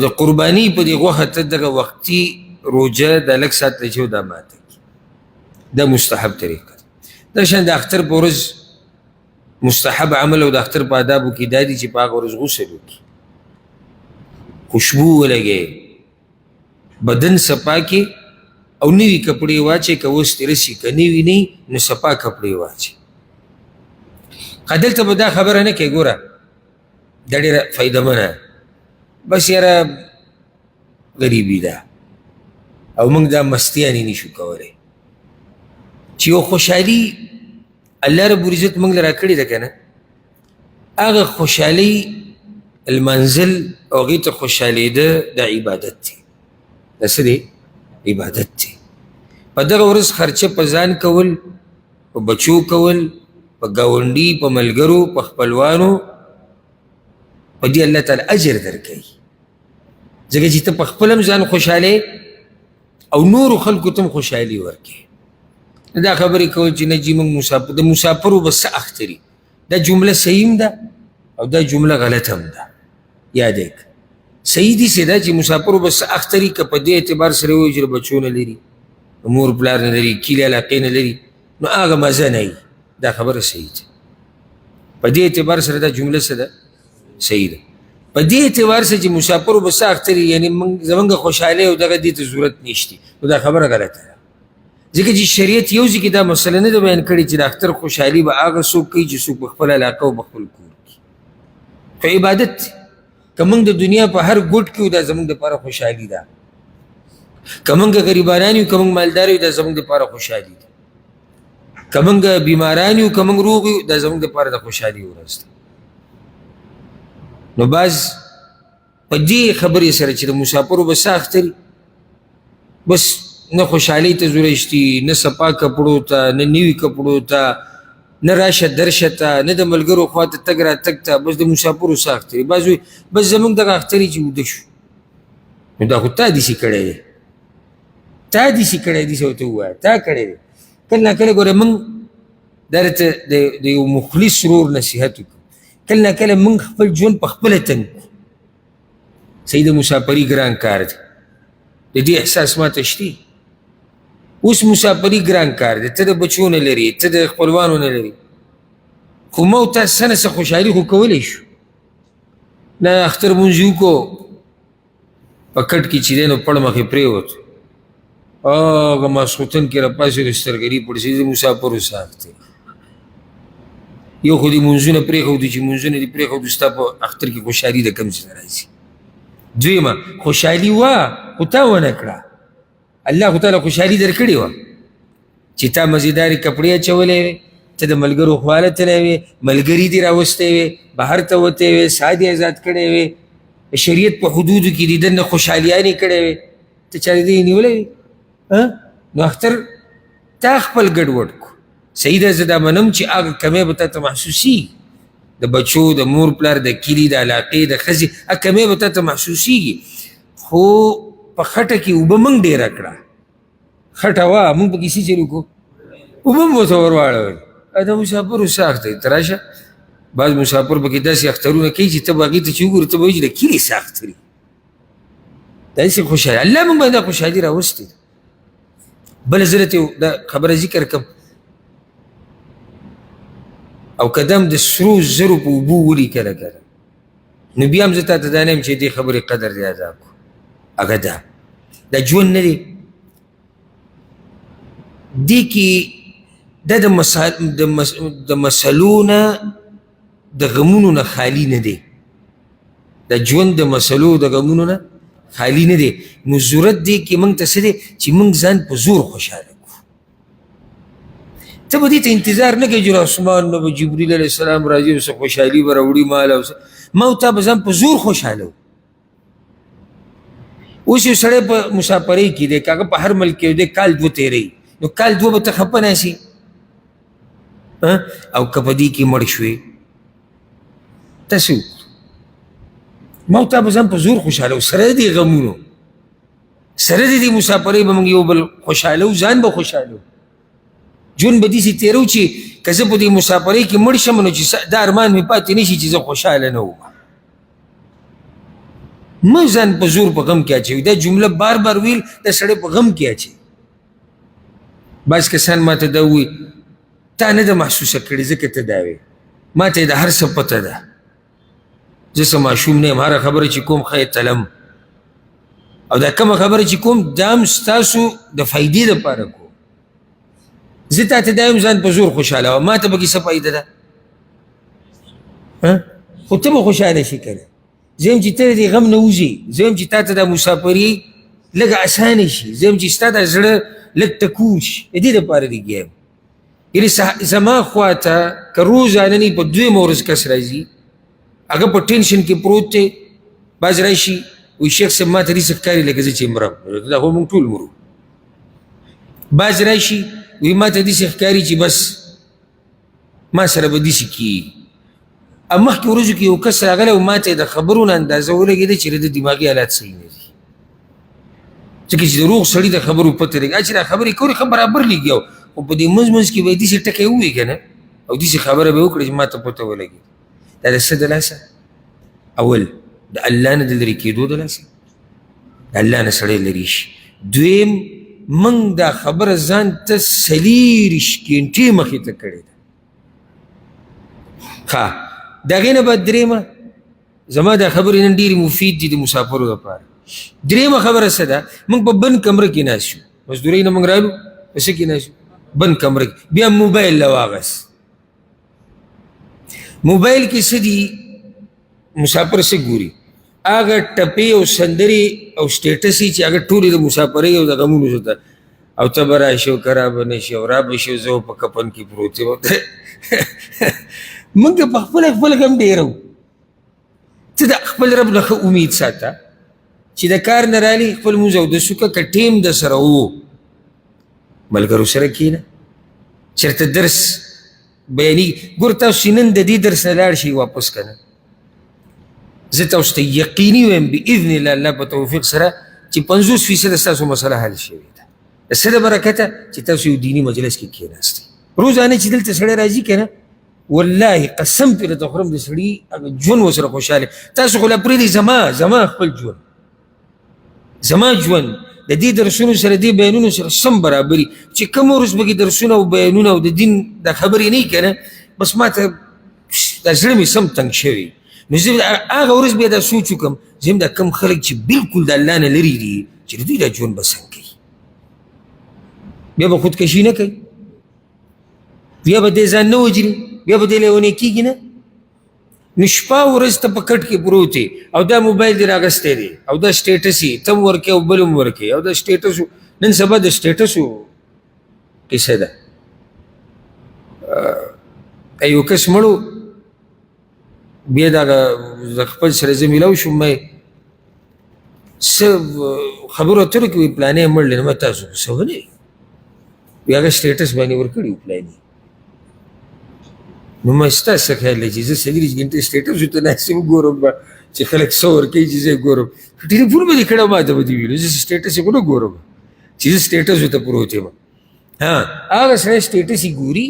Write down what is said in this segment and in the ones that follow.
د قرباني په دې غوښه ته دغه وختي روژه د لږ ساعت له چې دا ماته کړي، دا مستحب طریقه ده. دا شان د اختر په ورځ مستحب عمل او د اختر په آدابو کې دا دي چې په هغه ورځ غسل وکړي، خوشبو ولګوي، بدن صفا کړي او نوي کپړې واچوي. که اوس دې رسي، که نوي نه نو صفا کپړې واچوي. ښه دلته به دا خبره نه کوي، ګوره دا ډېره فایدهمنه، بس یاره غریبي ده او موږ دا مستیانې نشو کولی چې یو خوشحالي الله رب العزت موږ له راکړې ده که نه، هغه خوشحالي لمانځل او هغې ته خوشحالېده دا عبادت دی. دا څه دی؟ عبادت دی. په دغه ورځ خرچه په ځان کول، په بچو کول، په ګاونډي، په ملګرو، په خپلوانو، په دې الله تعالی اجر درکوي، ځکه چې ته په خپل هم ځان خوشحالې او نورو خلکو ته هم خوشحالي ورکوې. دا خبرې کول چې نه جي موږ مسافر، د مسافرو به څه اختري، دا جمله صحیح هم ده او دا جمله غلطه هم ده. یاد یې کړه، صحیح دي څه ده چې مسافرو به څه اختري، که په دې اعتبار سره ووایو چې بچو نه لري، مور پلار نه لري، کلي علاقې نه لري، نو هغه مزه نه وي، دا خبره صحیح ده. په دې اعتبار سره دا جمله څه ده؟ صحیح ده. په دې اعتبار سره چې مسافرو به څه اختري، یعنې زمونږ خوشحالۍ او دغه دې ته ضرورت نشته، نو دا خبره غلطه ده. ځکه چې شریعت یو ځای کې دا مسله نه ده بیان کړې چې د اختر خوشحالي به هغه څوک کوي چې څوک په خپله علاقه او په خپل کور کې. خو عبادت دی، که موږ د دنیا په هر ګوټ کې یو، دا زموږ دپاره خوشحالي ده. که موږ غریبانان یو، که موږ مالدار یو، دا زموږ دپاره خوشحالي ده. که موږ بیماران یو، که موږ روغ یو، دا زموږ دپاره د خوشحالي ورځ ده. نو بعض په دې خبرې سره چې د مسافرو به څه اختري، بس نه خوشحالۍ ته ضرورت شتي، نه صفا کپړو ته، نه نوي کپړو ته، نه راشه درشه ته، نه د ملګرو خوا ته تګ راتګ ته، بس د مسافرو څه اختري. بعض وایي بس زموږ دغه اختري چې ویده شو. نو دا خو تا داسې کړی دی، تا داسې کړی دی، ورته ووایه تا کړی دی. کله ناکله ګوره موږ دا درته د یو مخلص ورور نصیحت وکړو، کله ناکله موږ خپل ژوند په خپله تنګ کړو. صحیح د مسافري ګران کار دی، د دې احساس ماته شته. اوس مسافري ګران کار دی، ته د بچو نه لرې، ته د خپلوانو نه لرې، خو ما او تا څه نه څه خوشحالي خو کولی شو. نه اختر مونځ یې وکړو، په کټ کې چې دی نو پړ مخې پرېوت، هغه ماسخوتن کې راپاڅېدو، سترګري پړسېدې، د مسافرو ساخت دی. یو خو دې مونځونه پرېښودو، چې مونځونه دې پرېښودو ستا په اختر کې خوشحالي د کوم ځای نه راځي. دویمه خوشحالي وه خو تا ونه کړه، الله خو تاله خوشحالي درکړې وه چې تا مزیدارې کپړې اچولې وې، ته د ملګرو خواله تللی وې، ملګري دې راوستی وې، بهر ته وتی وې، ساه دې ازاد کړی وې، شریعت په حدودو کې دې دننه خوشحالیانې کړې وې، ته چا دې نیولی وې؟ نو اختر تا خپل ګډوډ کړو. صحیح ده، زه دا منم چې هغه کمی به تا ته محسوسېږي، د بچو، د مور پلار، د کلي، د علاقې، د ښځې، هغه کمی به تا ته محسوسېږي، خو په خټه کې اوبه موږ ډېره کړه، خټه وه موږ پکې څه چل وکړو، اوبه مو ورته ور واړولې. دا مسافرو سخت دی، ته راشه بعض مسافر پکې داسې اخترونه کوي چې ته به هغې ته چې وګورې ته به وایې چې د کلي څه اختري، داسې خوشحالي الله موږ باندې خوشحالي راوستې ده. بله زه درته دا خبره ذکر کړم، او که دا هم د سرو زرو په اوبو ولیکله که نه، نو بیا هم زه تا ته دا نه یم چې دې خبرې قدر دې ادا کړو. هغه دا دا ژوند نه دی، دې کې دا د مسلو نه د غمونو نه خالی نه دی، د ژوند د مسلو د غمونو نه خالی نه دی. نو ضرورت دی کې موږ ته څه دی چې موږ ځان په زور خوشحاله کړو. ته به دې ته انتظار نه کوې چې اسمان نه به جبریل علیه السلام راځي او څه خوشحالي به راوړي مال او څه، ما او تا به ځان په زور خوشحاله وو. اوس یو سړی په مسافرۍ کې دی، که هغه په هر ملک کې دی، کال دوه تېروي، نو کال دوه به ته خفه ناست او که په دې کې مړ شوې تاسو، ما او تا به ځان په زور خوشحاله وو، سره د دې غمونو، سره د دې مسافرۍ به موږ یو بل خوشحاله وو، ځان به خوشحاله وو، ژوند به داسې تېرو چې که زه په دې مسافرۍ کې مړ شم نو چې دا ارمان مې پاتې نه شي چې زه خوشحاله نه وم. مه ځان په زور په غم کې اچوي. دا جمله بار بار ویل دا سړی په غم کې اچوي. بعض کسان ما ته دا ووایي تا نه ده محسوسه کړې ځکه ته دا وې، ما ته یې د هر څه پته ده، زه څه ماشوم نه یم، هره خبره چې کوم ښه یې تلم، او دا کومه خبره چې کوم دا هم ستاسو د فایدې دپاره کوم. زه تا ته دا یم ځان په زور خوشحاله وم، ما ته پکې څه فایده ده؟ خو ته به خوشحاله شي که نه. زه یم چې ته د دې غم نه وځې، زه یم چې تا ته دا مسافري لږه اسانه شي، زه یم چې ستا دا زړه لږ ټکور شي، د دې دپاره لګیا یم. یعنې زما خوا ته که روزانه نه په دویمه ورځ کس راځي، هغه په ټینشن کې پروت دی، بعض راشي وایي شیخ صاحب ما ته داسې ښکاري لکه زه چې مرم، دا خو موږ ټول مرو. بعض راشي وایي ما ته داسې ښکاري چې بس ما سره به داسې کېږي. مخکې ورځو کې یو کس راغلی او ما ته یې د خبرو نه اندازه ولګېده چې د ده دماغي حالات صحیح نه دي، ځکه چې د روغ سړي د خبرو پته لګي، چې دا خبرې کولې ښه برابر لګي، خو په دې منځ منځ کې به یې داسې ټکی ووایي که نه، او داسې خبره به یې وکړي چې ما ته پته ولګېده. دا د څه د لاسه؟ اول د الله نه د لرې کېدو د لاسه، د الله نه سړی لرې شي. دویم موږ دا خبره ځان ته 24 ګنټې مخې ته کړې ده. ښه د هغې نه بعد درېیمه، زما دا خبرې نن ډېرې مفید دي د مسافرو دپاره. درېیمه خبره څه ده؟ موږ په بند کمره کې ناست یو، مزدورۍ نه موږ رالو په څه کې ناست یو؟ بند کمره کې. بیا موبایل له واغست، موبایل کې څه دي؟ مسافر څه ګوري؟ هغه ټپې او سندرې او سټیټس یې چې هغه ټولې د مسافرۍ او د غمونو څه، او ته به راشې او که را به نه شې او را به شې، زه به په کفن کې پروت یم. موږ په خپله خپل غم ډېروو. ته د خپل رب نه ښه امید ساته چې د کار نه رالي خپل لمونځ اودس وکړه، که ټیم د سره و ملګرو سره کښېنه، چېرته درس بیانېږي. ګوره تاسو چې نن د دې درس نه لاړ شئ واپس که نه، زه تاسو ته یقیني وایم باذن الله الله په توفیق سره چې 50% ستاسو مسله حل شوې ده. د څه د برکته چې تاسو یو دیني مجلس کې کښېناستئ. روزانه چې دلته سړی راځي که نه، والله قسم پرې درته خورم د سړي هغه ژوند ورسره خوشحاله. تاسو خو لا پرېږدئ، زما خپل ژوند، زما ژوند د دې درسونو سره دې بیانونو سره سم برابري چې کوم ورځ به کې درسونه او بیانونه او د دین د خبرې نه که نه، بس ما ته دا زړه مې سم تنګ شوی. نو زه هغه ورځ بیا دا سوچ وکړم، زه هم دا کم خلک چې بالکل د الله نه لرې دي چې د دوی دا ژوند به څنګه کوي، بیا به خودکشي نه کوي، بیا به دې ځان نه وژني، بیا به دې لیونی کېږي نه. نو شپه ورځ ته په کټ کې پروت یې او دا موبایل دې راغستی دی او دا سټیټس یې ته هم ورکوې او بل هم ورکوې او دا سټیټس نن سبا د سټیټسو قصه ده. یو کس مړ و، بیا دغه د خپل سره زه میلاو شوم، ما څه خبرو اترو کې وایي پلانی مړ دی، نو ما تاسو خو څه ونه وي، بیا هغه سټیټس باندې ورکړي و پلاني. نو ما ستا څه خیال دی چې زه 24 ګنټې سټیټس ورته ناست یم وګورم به چې خلک څه ورکوي چې زه یې ګورم. ټلیفون به دې کړی ما ته به دې ویلو زه سټیټس یې خو نه ګورم چې زه سټیټس ورته پروت یم. ها هغه سړی سټیټس یې ګوري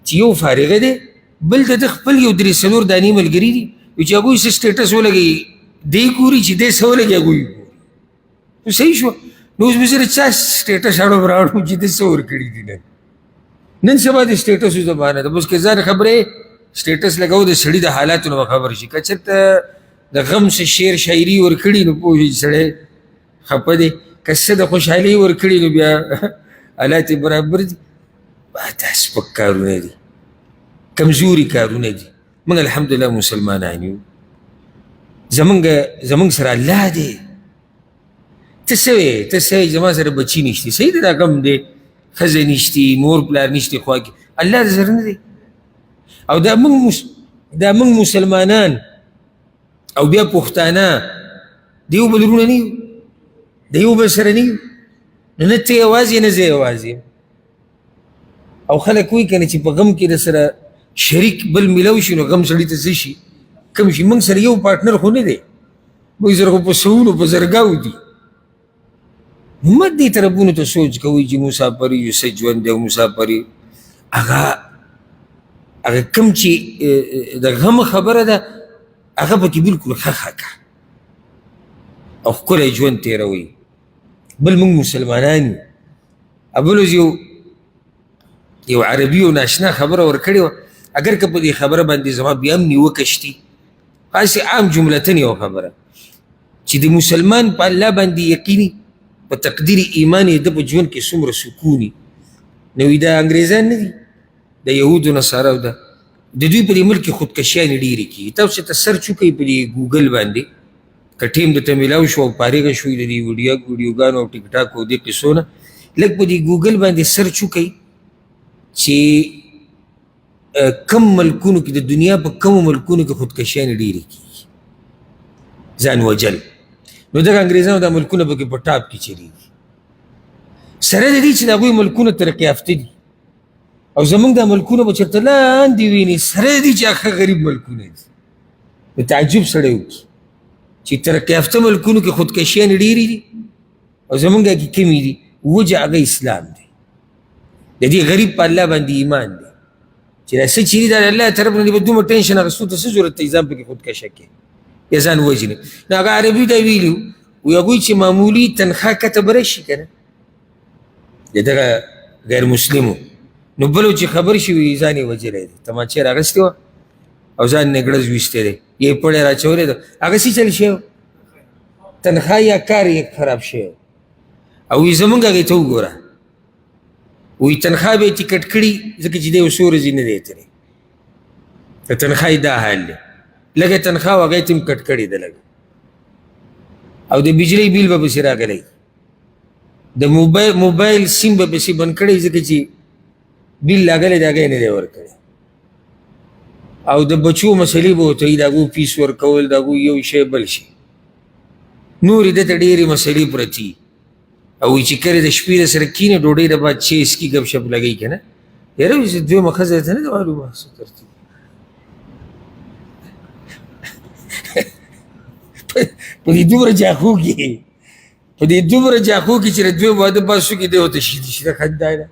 چې یو فارغه دی، بل د ده خپل یو 3-4 دانې ملګري دي چې هغوی څه سټیټس ولګوي، دی ګوري چې دی څه ولګوي هغوی ګوري. نو صحیح شو. نو اوس به زه د چا سټیټس اړوم راوړم چې ده څه ورکړي دي. نن سبا د سټیټسو زمانه ده، بس که ځان خبرې سټیټس لګو د سړي د حالاتو نه به خبر شي. که چېرته د غم څه شعر شاعري ورکړي نو پوه شي چې سړی خفه دی، که څه د خوشحالۍ ورکړي نو بیا حالات یې برابر دي. دا سپک کارونه دي، کمزوري کارونه دي. موږ الحمدلله مسلمانان یو، زمونږ سره الله دی. ته څه وایې؟ ته څه وایې؟ زما سره بچي نشتي، صحیح ده، دا غم دی، ښځه نشتي، مور پلار نشتي خوا کې، الله دې سره نه دی. او دا موږ مسلمانان او بیا پښتانه د یو بل وروڼه نه یو، د یو بل سره نه یو. نو نه ته یوازې نه زه یوازې. او خلک وایي که نه چې په غم کې د سره شریک بل میلاو شي نو غم سړي ته څه شي کم شي. موږ سره یو پارټنر خو نه دی، موږ سره خو په سوونو په زرګاو دي. مه دې طرفونو ته سوچ کوئ چې مسافر یو څه ژوند دی او مسافر یو. هغه کوم چې د غم خبره ده هغه پکې بالکل ښه ښه کړه. او ښکلی ژوند تېروي. بل موږ مسلمانان یو. بل ورځ یو عربي یو ناشنا خبره ورکړې وه، اګر که په دې خبره باندې زما بیا هم نیوکه شتي، هسې عام جملتن یوه خبره چې د مسلمان په الله باندې یقیني، په تقدیر ایمان یې د په ژوند کې څومره سکون وي. نو وایي دا انګریزان نه دي، د یهودو نصاراو ده، د دوی په دې ملک کې خودکشیانې ډېرې کېږي. تاسو ته سرچ وکړئ په دې ګوګل باندې، که ټیم درته میلاو شو او فارغه شوئ د دې ویډیوګانو او ټیک ټاک او دې قصو نه، لږ په دې ګوګل باندې سرچ وکړئ چې کم ملکونو کې، د دنیا په کمو ملکونو کې خودکشیانې ډېرې کېږي، ځان وژل. نو دغه انګریزانو دا ملکونه پکې په ټاپ کې چلېږي، سره د دې چې د هغوی ملکونه ترقي یافته دي او زمونږ دا ملکونه به چېرته لاندې ویني، سره د دې چې هغه غریب ملکونه دي. نو تعجب سړی وکړي چې ترقي یافته ملکونو کې خودکشیانې ډېرې دي او زمونږ کې کمې دي. وجه هغه اسلام دی، د دې غریب په الله باندې ایمان دی چې دا څه چې دي دا د الله طرف نه دی، به دومره ټینشن اخیستو ته څه ضرورت دی، ځان پکې خودکشه کړي یا ځان وژني. نو هغه عربي دا ویلي وو، هغوی چې معمولي تنخوا کته به راشي که نه د دغه غیر مسلمو، نو بلو چې خبر شي وي ځان یې وژلی دی، تمانچه یې راغستې وه او ځان یې ګړز ویستی دی، یې پړی راچولی دی، هغه څه چل شوی، تنخوا یا کار یې خراب شوی. او وایي زمونږ هغې ته وګوره، وایي تنخوا به یې ټکټ کړي ځکه چې دی اوس څو ورځې نه دی تللی، د تنخوا یې دا حال دی، لږه تنخوا وه هغه یې هم کټ کړې ده لږه، او د بجلۍ بیل به پسې راغلی، د موبایل سیم به پسې بند کړی ځکه چې بیل راغلی دی هغه یې نه دی ورکړی، او د بچو مسلې به ورته وي، د هغو فیس ورکول، د هغو یو شی بل شی، نورې ده ته ډېرې مسلې پرتې. او وایي چې کله د شپې د سره کښېني ډوډۍ د بعد چای څکي ګپ شپ لګوي که نه، یاره وایي چې دویمه ښځه ته نه ده معلومه څه ترتیب. په دې دومره جاخو کې، په دې دومره جاخو کې چې د دویم واده بحث وکړي دی ورته شي شي د خندا ده.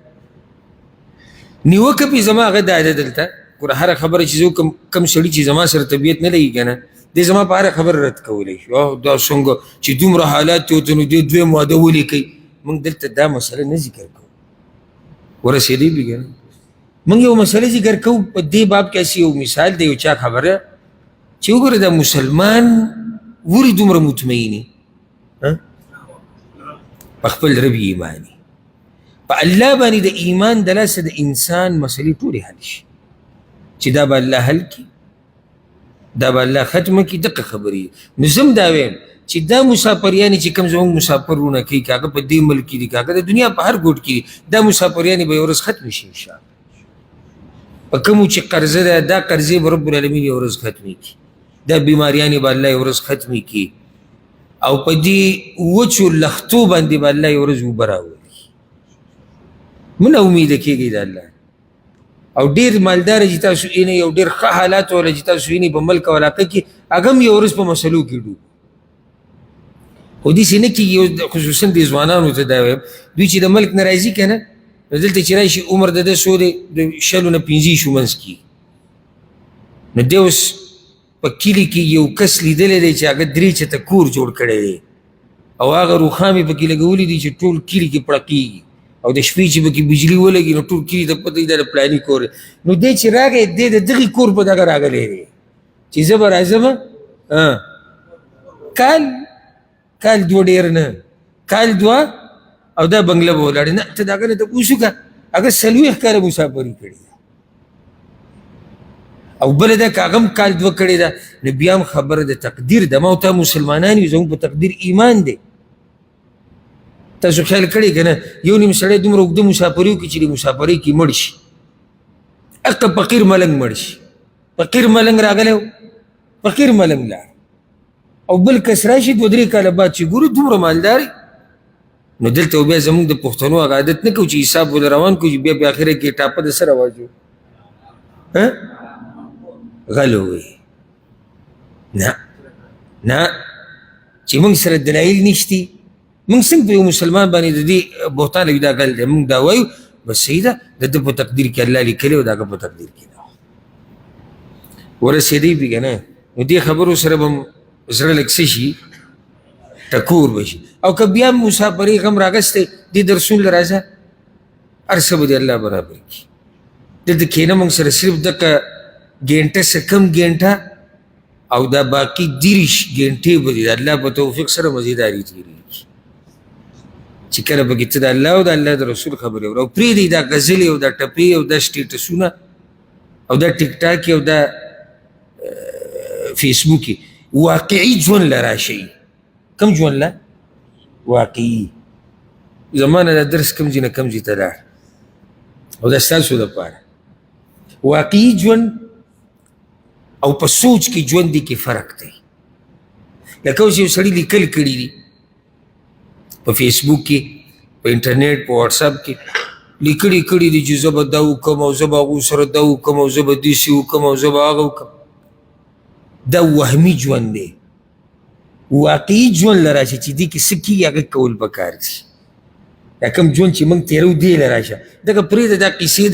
نیوکه پې زما هغه دا ده دلته ګوره، هره خبره چې زه وکړم کم سړي چې زما سره طبیعت نه لګي که نه، دی زما په هره خبره رد کولی شي، دا څنګه چې دومره حالات دي ورته نو دی دویم واده ولې کوي. موږ دلته دا مسله نه ذکر کوو، ورسېدی به که نه، موږ یو مسله ذکر کوو په دې باب کې. هسې یو مثال دی، یو چا خبره چې وګوره دا مسلمان ولې دومره مطمئني په خپل رب ایماني، په الله باندې د ایمان د لاسه د انسان مسلې ټولې حل شي، چې دا به الله حل کړي، دا به الله ختمه کړي، دقه خبرې. نو زه هم دا وایم چې دا مسافریانې چې کوم زموږ مسافر وروڼه کوي، که هغه په دې ملک کې دي، که هغه د دنیا په هر ګوټ کې دي، دا مسافریانې به یوه ورځ ختمې شي انشاءالله. په کومو چې قرضه ده دا قرضې به رب العالمین یوه ورځ ختمې کړي، دا بیماریانې به الله یوه ورځ ختمې کړي، او په دې وچو لښتو باندې به الله یوه ورځ اوبه راولي. مه ناامیده کېږئ د الله. او ډېر مالدار چې تاسو وینئ او ډېر ښه حالات والا چې تاسو وینئ په ملک او علاقه کې، هغه هم یوه ورځ په مسلو کې ډوب. خو داسې نه کېږي، خصوصا دې ځوانانو ته دا وایم، دوی چې د ملک نه راځي که نه، نو دلته چې راشي عمر د ده څو دی، د شلو نه پنځه منځ کېږي. نو دی اوس په کلي کې یو کس لیدلی دی چې هغه درې چته کور جوړ کړی دی او هغه روښامې پکې لګولي دي چې ټول کلي کې پړقېږي، او د شپې چې پکې بجلي ولګي نو ټول کلي ته پته وي دا د پلاني کور دی. نو دی چې راغی دی د دغې کور په دغه راغلی دی چې زه به راځم کال کال دوه ډېر نه، کال دوه او دا بنګله به ولاړې نه، ته د هغه نه تپوس وکړه، هغه 40 کاله مسافري کړې ده. او بله ده که هغه هم کال دوه کړې ده، نو بیا هم خبره د تقدیر ده. ما او تا مسلمانان یو، زموږ په تقدیر ایمان دی. تاسو خیال کړی که نه، یو نیم سړی دومره اوږده مسافري وکړي چې د مسافرۍ کې مړ شي، هلته فقیر ملنګ مړ شي، فقیر ملنګ راغلی و، فقیر ملنګ لاړ، او بل کس راشي دوه درې کاله بعد چې ګورو دومره مالدار. نو دلته بیا زموږ د پښتنو هغه عادت نه کوو چې حساب ول روان کړو چې بیا په اخره کې ټاپه د سره واچو، غل ووایي. نه نه، چې موږ سره دلایل نشتي، موږ څنګه په یو مسلمان باندې د دې بهتان لګي دا غل دی، موږ دا وایو بس صحیح ده، د ده په تقدیر کې الله لیکلی او د هغه په تقدیر کې ده. ورسېدی به که نه، نو دې خبرو سره به زړه لږ څه شي، ټکور به شي. او که بیا مسافرۍ غم راغستی، دې درسونو له راځه، هر څه به دې الله برابر کړي. دلته کښېنه موږ سره صرف دقه ګنټه څه کم ګنټه، او دا باقي 30 ګنټې به دې د الله په توفیق سره مزیداري تېرېږي، چې کله پکې ته د الله او د الله د رسول خبرې اورې. او پرېږدئ دا غزلې او دا ټپې او دا سټیټسونه او دا ټیک ټاک او دا فیسبوک. واقعي ژوند له راشئ. کوم ژوند له؟ واقعي. زما نه دا درس کوم ځای نه کوم ځای ته لاړ، او دا ستاسو دپاره واقعي ژوند او په سوچ کې ژوند دي کې فرق دی. لکه اوس یو سړي لیکل کړي دي په فیسبوک کې، په انټرنیټ، په واتساپ کې لیکلي کړي دي چې زه به دا وکړم او زه به هغو سره دا وکړم او زه به داسې وکړم او زه به هغه وکړم. دا وهمي ژوند دی. واقعي ژوند له راشه چې دې کې څه کېږي هغه کول پکار دي. دا کوم ژوند چې موږ تېرو دې له راشه، دغه پرېږده دا قیصې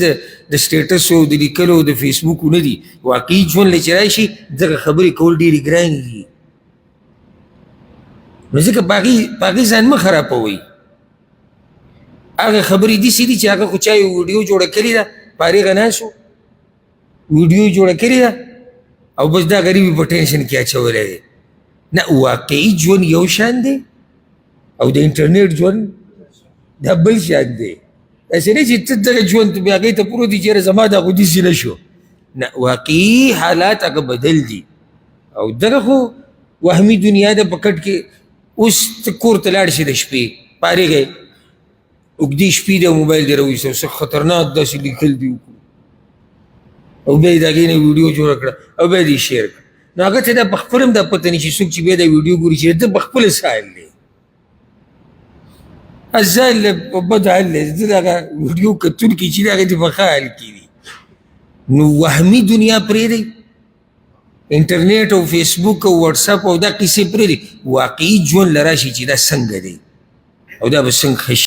د سټیټس او د لیکلو او د فیسبوک نه دي. واقعي ژوند له چې راشي دغه خبرې کول ډېرې ګرانې دي. نو ځکه په هغې ځان مه خرابوئ. هغه خبرې داسې دي چې هغه خو چا یو ویډیو جوړه کړې ده، فارغه ناست و، ویډیو جوړه کړې ده او بس دا غریب یې په ټینشن کې اچولی دی. نه، واقعي ژوند یو شان دی او د انټرنیټ ژوند دا بل شان دی. داسې نه چې ته دغه ژوند بیا هغې ته پروت وي چې یاره زما دا خو داسې نه شو. نه، واقعي حالات هغه بدل دي. او دغه خو وهمي دنیا ده په کټ کې. اوس ته کور ته لاړ شې د شپې فارغ یې، اوږدې شپې دی، موبایل دې راویست او څه خطرناک داسې لیکل دي وکړو او بیا یې د هغې نه ویډیو جوړه کړه او بیا دې شیر کړه. نو هغه ته دا په خپله هم دا پته نه چې څوک چې بیا دا ویډیو ګوري چې ده په خپله څه حال دی، ځان له په بد حال دی، ده دغه ویډیو کتونکي چې دی هغه دې په ښه حال کې دي. نو وهمي دنیا پرېږدئ، انټرنیټ او فیسبوک او واتساپ او دا قیصې پرېږدئ، واقعي ژوند له راشي چې دا څنګه دی او دا به څنګه ښه شي.